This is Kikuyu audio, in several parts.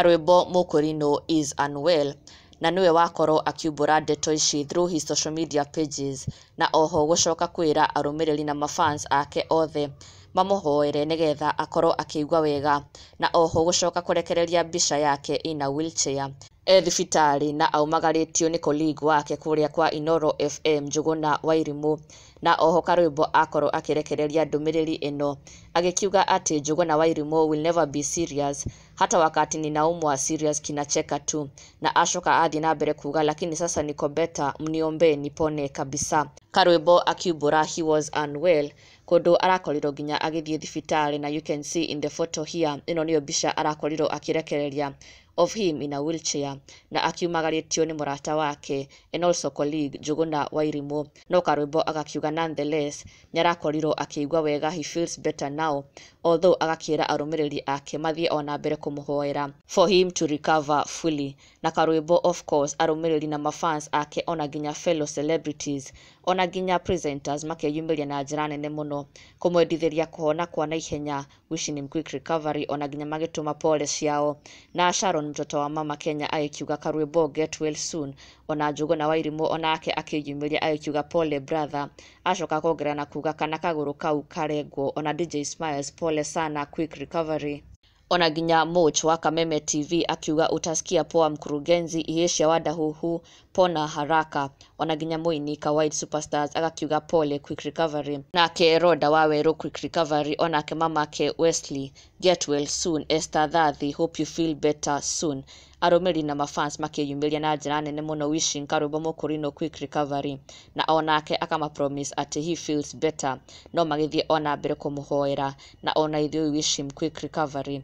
Karwĩmbo Mũkũrinũ is unwell, na nĩwe wakorwo akiumbũra ndeto ici through his social media pages, na oho gũcoka kwĩra arũmĩrĩri na mafans ake othe mamũhoere nĩgetha akorwo akĩigua wega, na oho gũcoka kũrekereria mbica yake in a wheelchair e thibitarĩ na aumagarĩtio nĩ colleague wake kũrĩa kwa Inooro FM Njũgũna Wairimũ. Na oho Karwĩmbo akorwo akĩrekereria ndũmĩrĩri ĩno agĩkiuga atĩ Njũgũna Wairimũ will never be serious, hata wakati ninaumwa serious kinacheka tu. Na acoka athiĩ na mbere kuga, "Lakini sasa niko better, mniombee nipone kabisa." Karwĩmbo akiumbũra he was unwell, kũndũ arakorirwo nginya agĩthiĩ thibitarĩ, na you can see in the photo here, ĩno nĩyo mbica arakorirwo akĩrekereria of him in a wheelchair na akiumagarĩtio nĩ mũrata wake and also colleague Njũgũna Wairimũ. No Karwĩmbo agakiuga nonetheless nĩ arakorirwo akĩigua wega, he feels better now, although agakĩra arũmĩrĩri ake mathiĩ ona mbere kũmũhoera for him to recover fully. Na Karwĩmbo, of course, arũmĩrĩri na mafans ake, ona nginya fellow celebrities, ona nginya presenters makeyumĩria na njĩra nene mũno kũmwendithĩria kũhona kwa naihenya, wishing him quick recovery, ona nginya magĩtũma pole ciao. Na Sharon Mtoto wa Mama Kenya agĩkiuga, "Karwĩmbo, get well soon." Ona Njũgũna Wairimũ onake akĩyumĩria agĩkiuga, "Pole brother," acoka kuongerera na kuga kana kagũrũ kau karengwo. Ona DJ Smiles, "Pole sana, quick recovery." Ona nginya Moch wa Kameme TV akiuga, "Utasikia poa mkurugenzi, ihĩcia wadahuhu, pona haraka." Ona nginya mũini Kawaid Superstars agakiuga, "Pole, quick recovery." Nake Roda wa Werũ, "Quick recovery." Onake mamake Wesley, "Get well soon." Esther Thathi, "Hope you feel better soon." Arũmĩrĩri na mafans makĩyumĩria na njĩra nene mũno wishing Karwĩmbo Mũkũrinũ quick recovery, na onake akama promise atĩ he feels better, no magĩthiĩ ona mbere kũmũhoera, na ona ithuĩ we wish him quick recovery.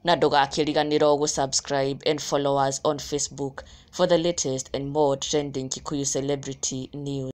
Na ndũgakĩriganĩrwo gũ-subscribe and follow us on Facebook for the latest and more trending Kikuyu celebrity news.